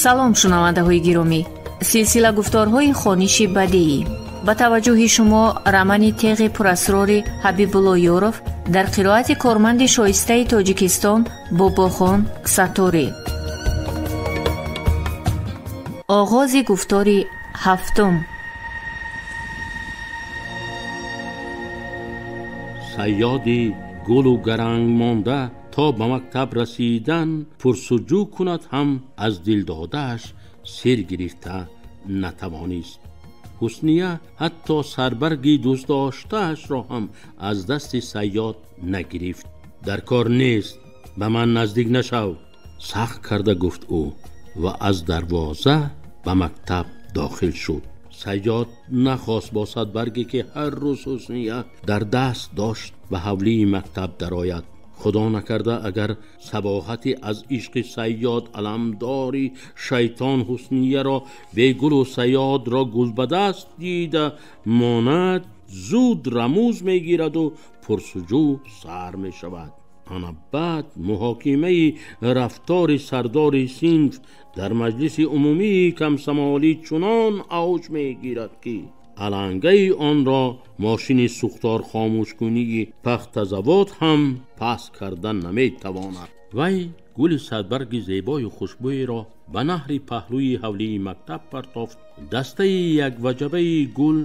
Салом, шунавандаҳои гиромӣ. Силсила гуфторҳои хониши бадеӣ. Ба таваҷҷӯҳи шумо романи теғи пурасрори Ҳабибулло Ёров дар қироати корманди шоистаи Тоҷикистон Бобохон Сатторӣ. Оғози гуфтори ҳафтум. Сайёди гулу гаранг монда то ба мактаб расидан пурсуҷӯ кунад ҳам аз дилдодааш сир гирифта натавонист. Ҳусния ҳатто сарбарги дӯстдоштаашро ҳам аз дасти Сайёд нагирифт. Дар кор нест, ба ман наздик нашав, сахт карда гуфт ӯ ва аз дарвоза ба мактаб дохил шуд. Сайёд нахост бо садбарге ки ҳар рӯз Ҳусния дар даст дошт ба ҳавлии мактаб дарояд. Худо накарда агар сабоҳати аз ишқи Сайёд аламдори шайтон Ҳуснияро бегулу Сайёдро гулбадаст дида монад, зуд рамӯз мегираду пурсуҷӯ сар мешавад. Ана баъд муҳокимаи рафтори сардори синф дар маҷлиси умумии камсамолӣ чунон авҷ мегирад, ки алангаи онро мошини сӯхторхомӯшкунии пахтазавод ҳам пас карда наметавонад. Вай гули садбарги зебою хушбӯеро ба наҳри паҳлӯи ҳавлии мактаб партофт. Дастаи якваҷабаи гул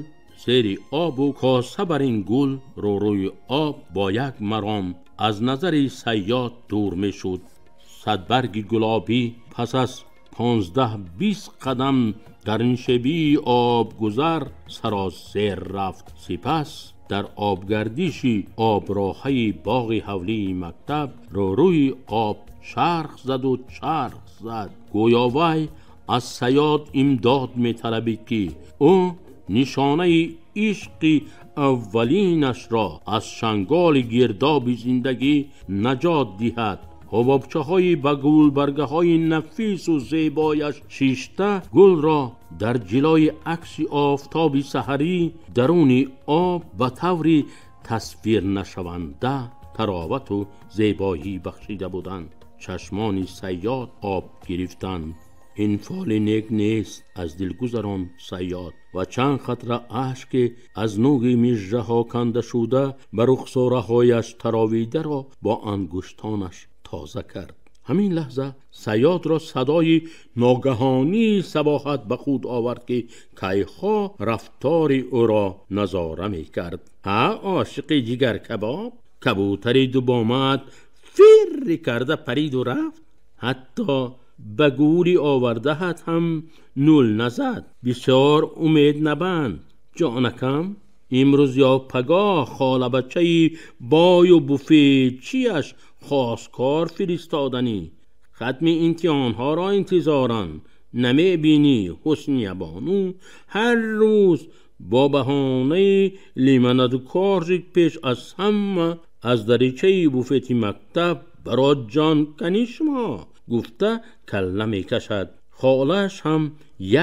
зери обу коса бар ин гул рӯрӯи об бо як маром аз назари Сайёд дур мешуд. Садбарги гулобӣ пас аз 15-20 қадам дар нишебии обгузар саросер рафт. Сипас дар обгардиши оброҳаи боғи ҳавлии мактаб рӯрӯи об чарх заду чарх зад. Гӯё вай аз Сайёд имдод металабид, ки ӯ нишонаи ишқи аввалинашро аз шанголи гирдоби зиндагӣ наҷот диҳад. Ҳубобчаҳои ба гулбаргаҳои нафису зебояш шишта гулро дар ҷилои акси офтоби саҳарӣ даруни об ба таври тасвирнашаванда таровату зебоӣ бахшида буданд. Чашмони Сайёд об гирифтанд. Ин фоли нек нест, аз дил гузарон Сайёд ва чанд қатра ашке аз нуги мижжаҳо канда шуда ба рухсораҳояш таровидаро бо ангуштонаш тоза кард. Ҳамин лаҳза Сайёдро садои ногаҳонии Сабоҳат ба худ овард, ки кайҳо рафтори ӯро назора мекард. Ҳа, ошиқи ҷигаркабоб, кабутари дубомат фирри карда париду рафт. Ҳатто ба гури овардаҳат ҳам нул назад. Бисёр умед набанд, ҷонакам. Имрӯз ё пагоҳ холабачаи бою буфетчиаш хосткор фиристоданӣ. Хатми имтиҳонҳоро интизоранд. Намебинӣ Ҳусния бону ҳар рӯз бо баҳонаи лимонаду коржик пеш аз ҳама аз даричаи буфети мактаб баро ҷон кани шумо гуфта калла мекашад. Холааш ҳам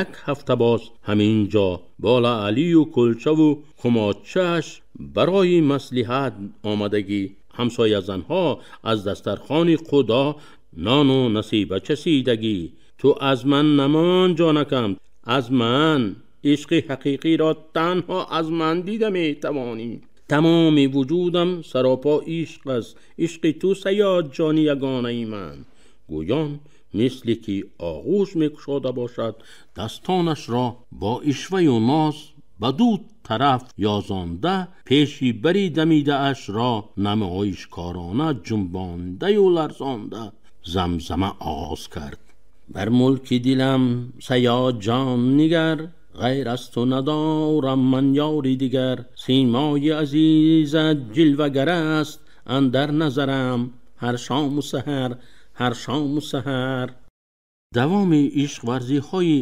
як ҳафта боз ҳамин ҷо бо лаълию кулчаву хумочааш барои маслиҳат омадагӣ. Ҳамсоязанҳо аз дастархони худо нону насиба часидагӣ. Ту аз ман намон, ҷонакам, аз ман. Ишқи ҳақиқиро танҳо аз ман дида метавонӣ. Тамоми вуҷудам саропо ишқ аст. Ишқи ту, Сайёд ҷони ягонаи ман. Гӯён мисле ки оғӯш мекушода бошад, дастонашро бо ишваю ноз ба ду тараф ёзонда пеши бари дамидаашро намоишкорона ҷунбондаю ларзонда замзама оғоз кард. Бар мулки дилам Сайёд ҷон нигар, ғайр аз ту надорам ман ёри дигар. Симои азизат ҷилвагар аст андар назарам ҳар шому саҳар, ҳар шому саҳар. Давоми ишқварзиҳои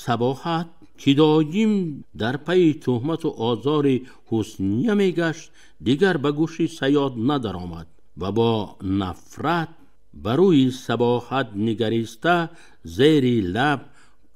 Сабоҳат, ки доим дар пайи туҳмату озори Ҳусния мегашт, дигар ба гӯши Сайёд надаромад ва бо нафрат ба рӯи Сабоҳат нигариста зери лаб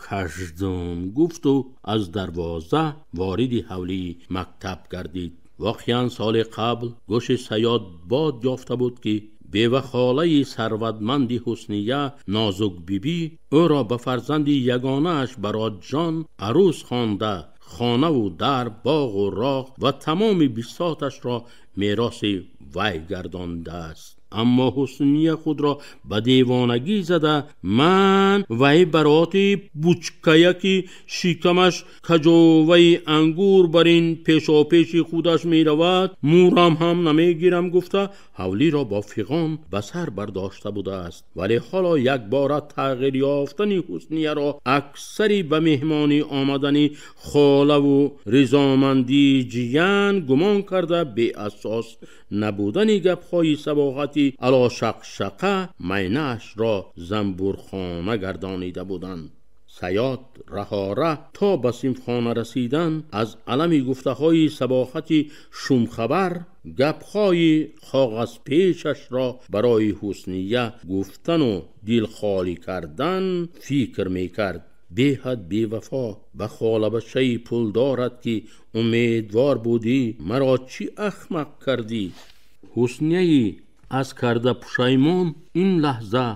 каждум гуфту аз дарвоза вориди ҳавлии мактаб гардид. Воқеан соли қабл гӯши Сайёд бод ёфта буд, ки Бевахолаи сарватманди Ҳусния Нозукбибӣ ӯро ба фарзанди ягонааш Баротҷон арӯс хонда, хонаву дар, боғу роғ ва тамоми бисоташро мероси вай гардондааст. Аммо Ҳусния худро ба девонагӣ зада, ман вай бароти бучкая ки шикамаш каҷоваи ангур бар ин пешопеши худаш меравад, мӯрам ҳам намегирам гуфта ҳавлиро бо фиғон ба сар бардошта будааст. Вале ҳоло якбора тағйир ёфтани Ҳуснияро аксари ба меҳмонӣ омадани холаву ризомандии ҷиян гумон карда, беасос набудани гапҳои сабоҳати алошақшақа майнаашро занбурхона гардонида буданд. Саёд раҳора то ба синфхона расидан аз алами гуфтаҳои сабоҳати шумхабар гапҳои коғазпешашро барои Ҳусния гуфтану дилхолӣ кардан фикр мекард. Беҳад бевафо ба холабачаи пулдорат ки умедвор будӣ, маро чӣ ахмақ кардӣ? Ҳуснияи аз карда пушаймон ин лаҳза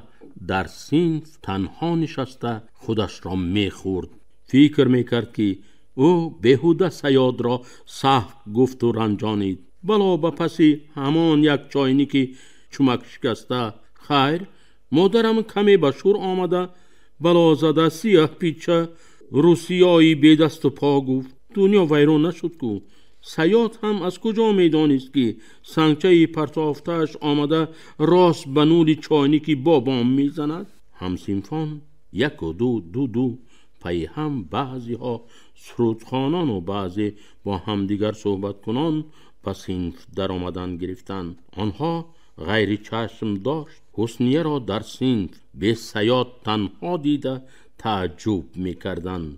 дар синф танҳо нишаста худашро мехӯрд. Фикр мекард ки ӯ беҳуда Саёдро сахт гуфту ранҷонид. Бало ба паси ҳамон як чойники чумак шикаста. Хайр, модарам каме ба шур омада, балозада сиёҳ пича русиёи бедасту по гуфт. Дунё вайрон нашуд ку. Саёд ҳам аз куҷо медонист, ки сангчаи партофтааш омада рост ба нури чойники бобом мезанад? Ҳамсинфон яку ду, ду ду пайи ҳам, баъзеҳо сурудхонону баъзе бо ҳамдигар суҳбаткунон ба синф даромадан гирифтанд. Онҳо ғайри чашм дошт Ҳуснияро дар синф бе Саёд танҳо дида тааҷҷуб мекарданд.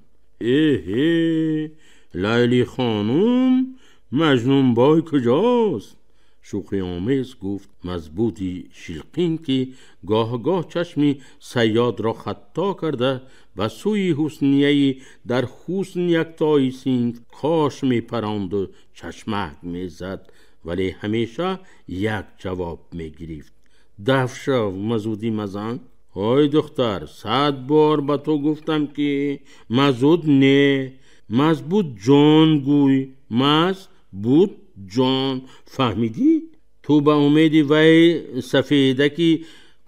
Эҳе, Лайли хонум, Маҷнунбой куҷост? Шӯхиомез гуфт мазбути шилқин, ки гоҳ-гоҳ чашми Саёдро хато карда ба сӯи Ҳуснияи дар ҳусн яктои синф кош мепаронду чашмак мезад, вале ҳамеша як ҷавоб мегирифт: даф шав, мазуди мазан. Ой духтар, 100 бор ба ту гуфтам ки мазуд не, мазбут ҷон гӯй, маз буд ҷон, фаҳмидӣ? Ту ба умеди вай сафедаки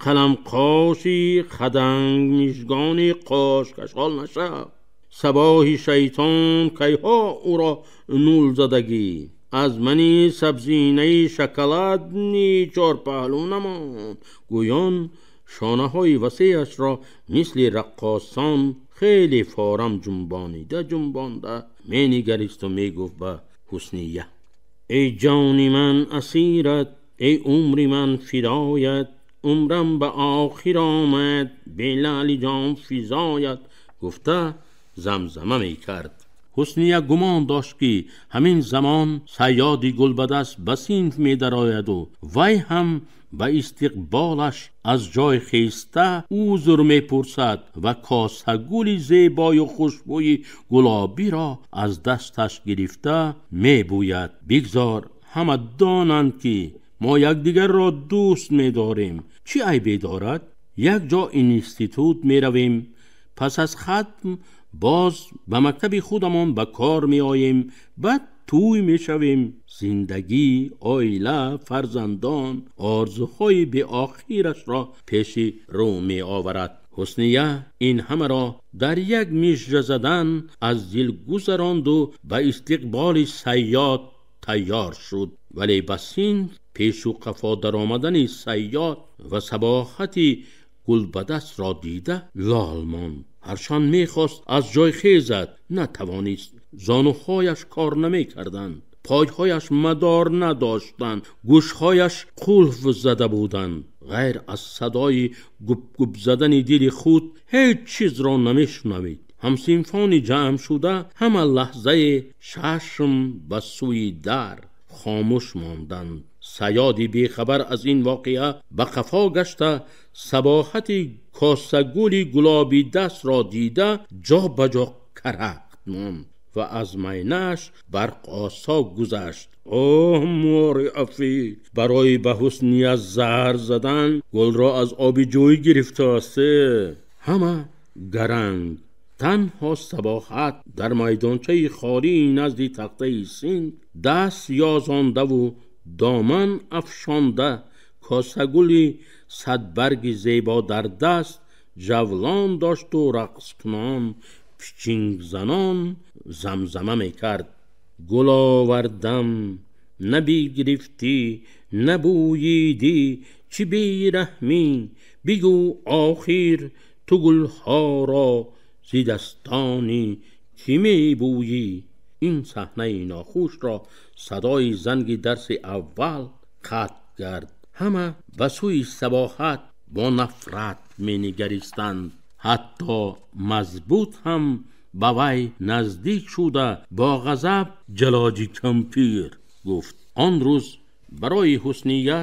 қаламқоши хадангмижгони қошкашол нашав. Сабоҳи шайтон кайҳо ӯро нул задагӣ. Аз мани сабзинаи шоколадни чорпаҳлӯ намонд. Гӯён шонаҳои васеашро мисли раққосон хеле форам ҷунбонида ҷунбонда менигаристу мегуфт ба Ҳусния: эй ҷони ман асират, эй умри ман фидоят, умрам ба охир омад, белали ҷон физоят, гуфта замзама мекард. Ҳусния гумон дошт, ки ҳамин замон Саёди гулбадаст ба синф медарояду вай ҳам ба истиқболаш аз ҷой хеста узр мепурсад ва косагули зебою хушбӯи гулобиро аз дасташ гирифта мебӯяд. Бигзор ҳама донанд, ки мо якдигарро дӯст медорем. Чӣ айбе дорад? Як ҷо институт меравем, пас аз хатм боз ба мактаби худамон ба кор меоем, баъд тӯй мешавем. Зиндагӣ, оила, фарзандон орзуҳои беохирашро пеши рӯ меоварад. Ҳусния ин ҳамаро дар як мижа задан аз дил гузаронду ба истиқболи Саёд тайёр шуд. Вале ба синф пешу қафо даромадани Саёд ва сабоҳати гулбадастро дида лол монд. Ҳарчанд мехост аз ҷой хезад, натавонист. Зонуҳояш кор намекарданд, пойҳояш мадор надоштанд, гӯшҳояш қулф зада буданд. Ғайр аз садои губгуб задани дили худ ҳеҷ чизро намешунавид. Ҳамсинфони ҷамъ шуда ҳама лаҳзаи чашм ба сӯи дар хомӯш монданд. Саёди бехабар аз ин воқеа ба қафо гашта сабоҳати косагули гулоби дастро дида ҷо ба ҷо карахт монд. ва аз майнааш барқосо гузашт. Оҳ, мори афӣ, барои ба Ҳусния заҳр задан гулро аз оби ҷӯй гирифтааст. Ҳама гаранг. Танҳо Сабоҳат дар майдончаи холии назди тахтаи синк даст ёзондаву доман афшонда, косагули садбарги зебо дар даст ҷавлон дошту рақскунон, пичингзанон замзама мекард. Гул овардам, набигирифтӣ, набӯйидӣ, чӣ бераҳмӣ, бигӯ охир ту гулҳоро зи дастони кӣ мебӯйӣ? Ин саҳнаи нохушро садои занги дарси аввал қатъ кард. Ҳама ба сӯи Сабоҳат бо нафрат менигаристанд. Ҳатто Мазбут ҳам ба вай наздик шуда бо ғазаб ҷалоҷи кампир гуфт. Он рӯз барои Ҳусния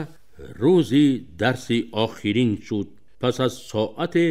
рӯзи дарси охирин шуд. Пас аз соате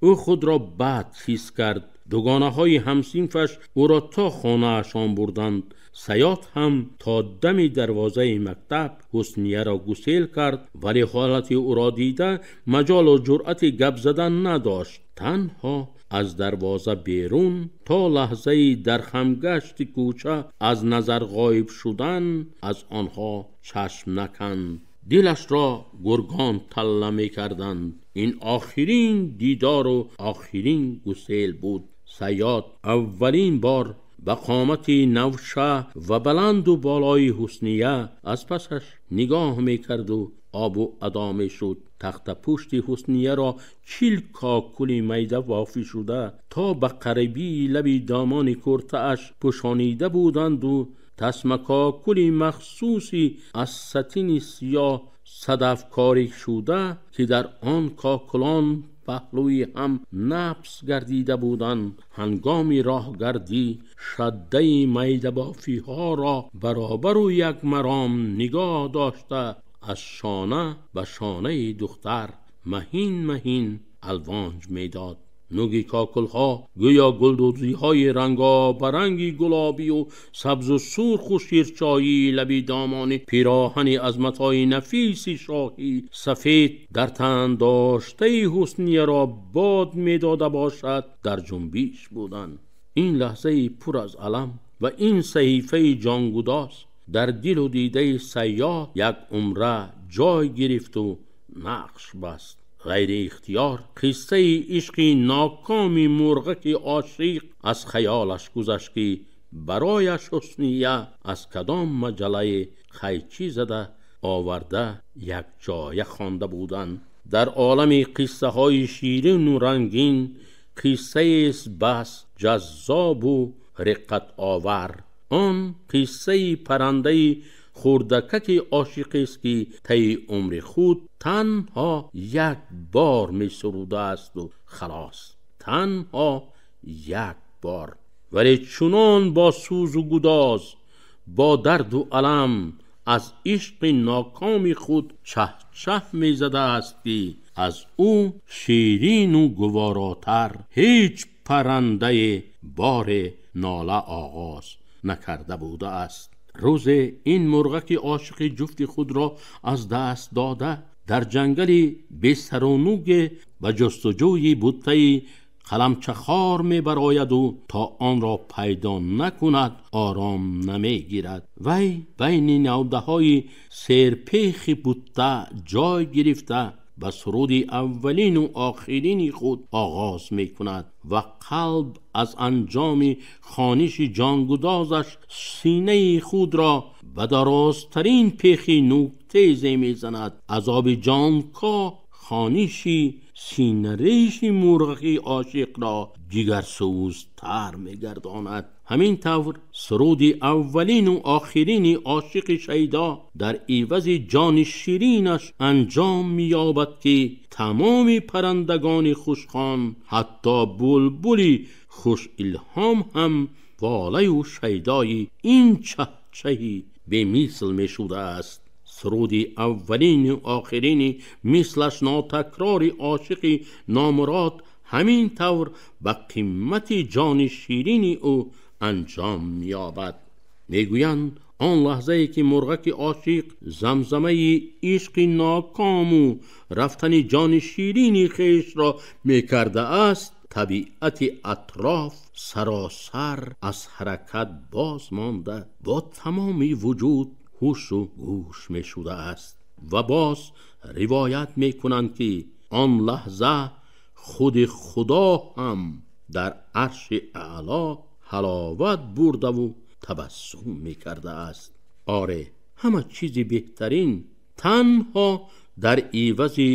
ӯ худро бад ҳис кард. Дугонаҳои ҳамсинфаш ӯро то хонаашон бурданд. Саёд ҳам то дами дарвозаи мактаб Ҳуснияро гусел кард, вале ҳолати ӯро дида маҷолу ҷуръати гап задан надошт. Танҳо аз дарвоза берун то лаҳзаи дар хамгашти кӯча аз назар ғоиб шудан аз онҳо чашм наканд. Дилашро гургон талла мекарданд. Ин охирин дидору охирин гусел буд. Саёд аввалин бор ба қомати навша ва баланду болои Ҳусния аз пасаш нигоҳ мекарду обу адо мешуд. Тахтапушти Ҳуснияро 40 кокули майда бофӣ шуда то ба қарибии лаби домони куртааш пӯшонида буданду тасмакокули махсуси аз сатини сиёҳ садафкорӣ шуда, ки дар он кокулон паҳлӯи ҳам набс гардида буданд, ҳангоми роҳгардӣ шаддаи майдабофиҳоро баробару як маром нигоҳ дошта аз шона ба шонаи духтар маҳин маҳин алвонҷ медод. Нуги кокулҳо гӯё гулдӯзиҳои рангобаранги гулобию сабзу сурху ширчоии лаби домони пироҳани аз матои нафиси шоҳӣ сафед дар тан доштаи Ҳуснияро бод медода бошад, дар ҷунбиш буданд. Ин лаҳзаи пур аз алам ва ин саҳифаи ҷонгудоз дар дилу дидаи Сайёҳ як умра ҷой гирифту нақш баст. Ғайриихтиёр қиссаи ишқи нокоми мурғаки ошиқ аз хаёлаш гузашт, ки барояш Ҳусния аз кадом маҷаллаи қайчӣ зада оварда якҷоя хонда буданд. Дар олами қиссаҳои ширину рангин қиссаест бас ҷаззобу риққатовар. Он қиссаи паррандаи хурдакаки ошиқест, ки таи умри худ танҳо як бор месурудаасту халос. Танҳо як бор. Вале чунон бо сӯзу гудоз, бо дарду алам аз ишқи нокоми худ чаҳчаҳ мезадааст, ки аз ӯ ширину гуворотар ҳеҷ паррандае боре нола оғоз накарда будааст. Рӯзе ин мурғаки ошиқи ҷуфти худро аз даст дода дар ҷангали бесарунуге ба ҷустуҷӯи буттаи қаламчахор мебарояду то онро пайдо накунад ором намегирад. Вай байни навдаҳои серпехи бутта ҷой гирифта ба суруди аввалину охирини худ оғоз мекунад ва қалб аз анҷоми хониши ҷонгудозаш синаи худро ба дарозтарин пехи нуктезе мезанад. Азоби ҷонкоҳ хониши синареши мурғи ошиқро ҷигарсӯзтар мегардонад. Ҳамин тавр суруди аввалину охирини ошиқи шайдо дар ивази ҷони ширинаш анҷом меёбад, ки тамоми паррандагони хушхон, ҳатто булбули хушилҳом ҳам волаю шайдои ин чаҳчаҳи бемисл мешудааст. Суруди аввалину охирини мислаш нотакрори ошиқи номурод ҳамин тавр ба қимати ҷони ширини ӯ анҷом меёбад. Мегӯянд он лаҳзае ки мурғаки ошиқ замзамаи ишқи нокому рафтани ҷони ширини хешро мекардааст, табиати атроф саросар аз ҳаракат боз монда, бо тамоми вуҷуд ҳушу гӯш мешудааст. Ва боз ривоят мекунанд ки он лаҳза худи Худо ҳам дар арши аъло ҳаловат бурдаву табассум мекардааст. Оре, ҳама чизи беҳтарин танҳо дар ивази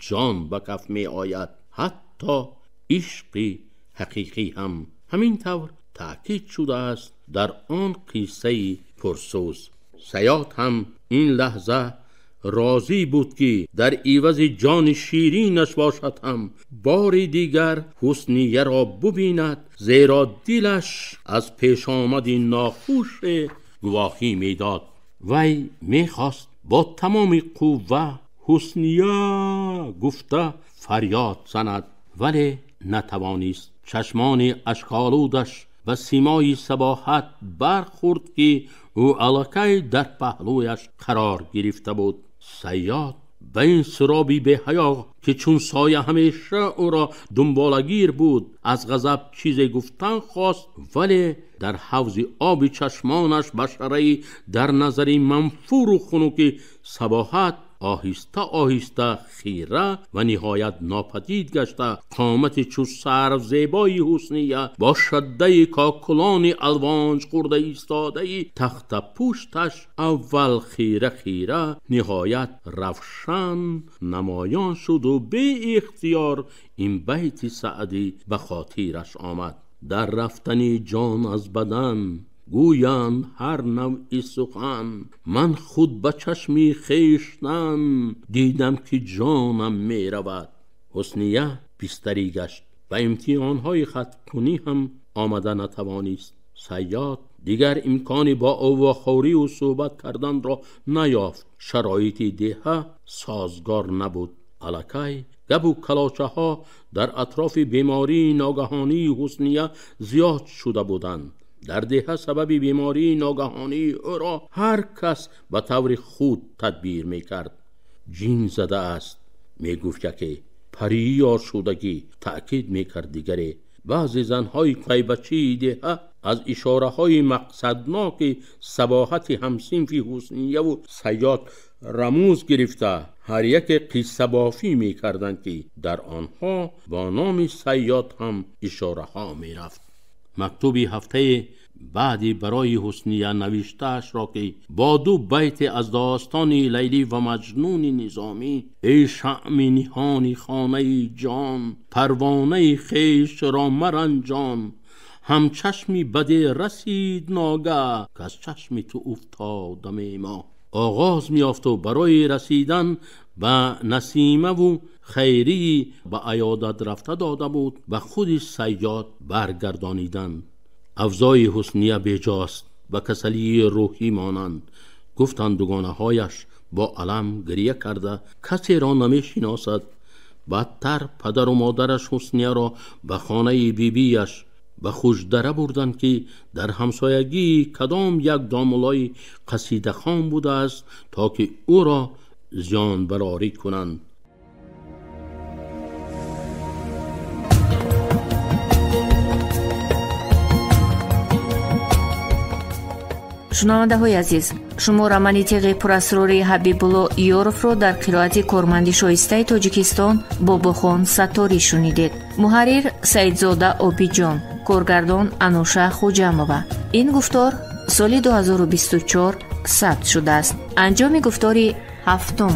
ҷон ба каф меояд, ҳатто ишқи ҳақиқӣ ҳам. Ҳамин тавр таъкид шудааст дар он қиссаи пурсӯз. Саёд ҳам ин лаҳза розӣ буд ки дар ивази ҷони ширинаш бошад ҳам бори дигар Ҳуснияро бубинад, зеро дилаш аз пешомади нохуш гувоҳӣ медод. Вай мехост бо тамоми қувва Ҳусния гуфта фарёд занад, вале натавонист. Чашмони ашколудаш ба симои Сабоҳат бархӯрд ки ӯ аллакай дар паҳлӯяш қарор гирифта буд. Саёд ба ин суроби беҳаё ки чун соя ҳамеша ӯро дунболагир буд, аз ғазаб чизе гуфтан хост, вале дар ҳавзи оби чашмонаш башараи дар назари манфуру хунуки Сабоҳат оҳиста оҳиста хира ва ниҳоят нопадид гашта, қомати чу сарв зебои Ҳусния бо шаддаи кокулони алвонҷ хӯрда истодаи тахтапӯшташ аввал хира хира ниҳоят равшан намоён шуду беихтиёр ин байти Саъдӣ ба хотираш омад: дар рафтани ҷон аз бадан гӯянд ҳар навъи сухан, ман худ ба чашми хештан дидам ки ҷонам меравад. Ҳусния бистарӣ гашт ва имтиҳонҳои хаткунӣ ҳам омада натавонист. Саёд дигар имкони бо ӯ вохӯриву суҳбат карданро наёфт. Шароити деҳа созгор набуд. Аллакай гапу калочаҳо дар атрофи бемории ногаҳонии Ҳусния зиёд шуда буданд. Дар деҳа сабаби бемории ногаҳонии ӯро ҳар кас ба таври худ тадбир мекард. Ҷин задааст, мегуфт яке, париёр шудагӣ, таъкид мекард дигаре. Баъзе занҳои қайбачии деҳа аз ишораҳои мақсадноки Сабоҳати ҳамсинфи Ҳуснияву Саёд рамуз гирифта, ҳар яке қиссабофӣ мекарданд ки дар онҳо бо номи Саёд ҳам ишораҳо мерафт. Мактуби ҳафтаи баъди барои Ҳусния навиштаашро ки бо ду байте аз достони Лайлӣ ва Маҷнуни Низомӣ «Эй шаъми ниҳони хонаи ҷон, парвонаи хешро маранҷон, ҳам чашми баде расид ногаҳ, ки аз чашми ту уфтодам мо» оғоз меёфту барои расидан ба Насимаву хайрии ба аёдат рафта дода буд, ба худи Саёд баргардониданд. Авзои Ҳусния беҷост, ба касалии рӯҳӣ монанд, гуфтанд дугонаҳояш бо алам гиря карда, касеро намешиносад. Бадтар падару модараш Ҳуснияро ба хонаи бибиаш ба Хушдара бурданд ки дар ҳамсоягии кадом як домулои қасидахон будааст, то ки ӯро зиёнбарорӣ кунанд. Шунавандаҳои азиз, шумо романи теғи пурасрори Ҳабибулло Ёровро дар қироати корманди шоистаи Тоҷикистон Бобохон Сатторӣ шунидед. Муҳаррир Саидзода Обиҷон, коргардон Ануша Хуҷамова. Ин гуфтор соли 2024 сабт шудааст. Анҷоми гуфтори ҳафтум.